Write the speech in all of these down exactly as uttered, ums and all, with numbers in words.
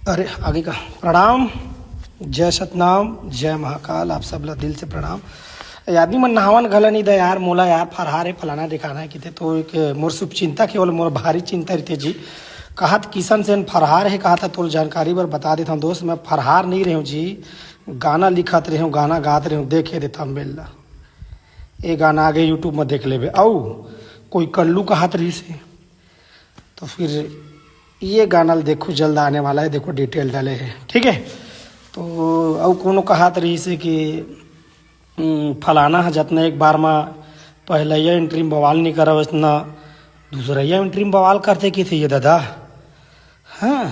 अरे, आगे का। प्रणाम, जय सतनाम, जय महाकाल, आप सब ला दिल से प्रणाम। ये आदमी मन नहावन घला नहीं दे यार, मोला यार फरहार है, फलाना ढिकाना है किते। तो एक मोर शुभ चिंता केवल मोर भारी चिंता रहिथे जी। कहत किशन सेन फरहार है, कहत तोर जानकारी बर बता देता हूँ दोस्त, मैं फरहार नहीं रहे हूँ जी, गाना लिखत रहे हूँ, गाना गात रहे हूँ, देखे दे थंबनेल ला। ये गाना आगे YouTube में देख लेबे। अउ कोई कल्लू कहत रहिस हे, तो फिर ये गाना ल देखो, जल्द आने वाला है, देखो डिटेल डाले है, ठीक है। तो अउ कोनो कहत रहिस हे कि हम्म, फलाना ह जतना एक बार म पहलैया एंट्री में बवाल नहीं करा, वैसना दूसरैया एंट्री में बवाल करते किथे ये दादा। हाँ,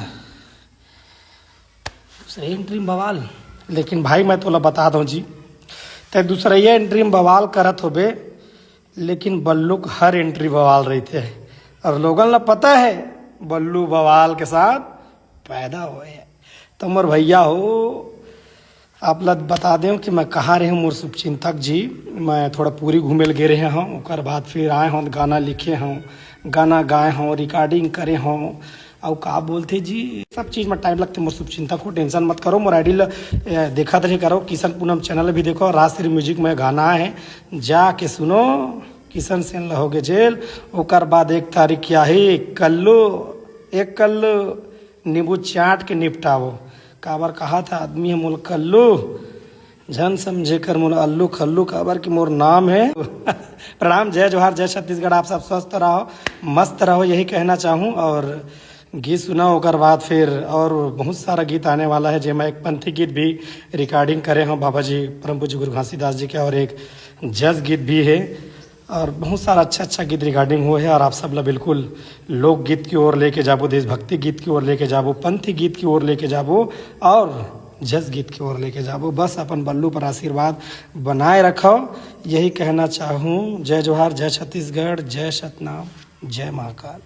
दूसरे एंट्री में बवाल। लेकिन भाई मैं तोला बता दूं जी, ते दूसरैया एंट्री में बवाल करत होबे, लेकिन बल्लू के हर एंट्री बवाल रहिथे। और लोगन ला पता है बल्लू बवाल के साथ पैदा होए हे। तो मोर भैया हो, आप ला बता दें कि मैं कहाँ रहे हूँ मोर शुभचिंतक जी। मैं थोड़ा पुरी घूमे ल गे रहे हूँ, ओकर बाद फिर आए हूँ, गाना लिखे हूँ, गाना गाए हूँ, रिकॉर्डिंग करे हूँ। अउ का बोलथे जी, सब चीज में टाइम लगथे मोर शुभचिंतक हो, टेंशन मत करो। मोर आईडी ला, ए, देखत रहे करो, किशन पूनम चैनल भी देखो, राज श्री म्यूजिक में गाना है, जाके सुनो। किशन सेन ला होगे जेल, ओकर बाद एक तारीख के आही कल्लू, एक कल्लू नींबू चाट के निपटावो। काबर कहत हे आदमी हे मोला कल्लू, झन समझे कर मोला अल्लू खल्लू, काबर कि मोर नाम है। प्रणाम, जय जोहार, जय छत्तीसगढ़। आप सब स्वस्थ रहो, मस्त रहो, यही कहना चाहूँ। और गीत सुना, ओकर बाद फिर और बहुत सारा गीत आने वाला है, जेमा एक पंथी गीत भी रिकॉर्डिंग करे हूँ बाबा जी परम पूज्य गुरु घासीदास जी के, और एक जस गीत भी है। और बहुत सारा अच्छा अच्छा गीत रिकॉर्डिंग हुआ है। और आप सब ला बिल्कुल लोकगीत की ओर लेके जाबो, देशभक्ति गीत की ओर लेके जाबो, पंथी गीत की ओर लेके जाबो और जस गीत की ओर लेके जाबो। बस अपन बल्लू पर आशीर्वाद बनाए रखो, यही कहना चाहूँ। जय जोहार, जय छत्तीसगढ़, जय सतनाम, जय महाकाल।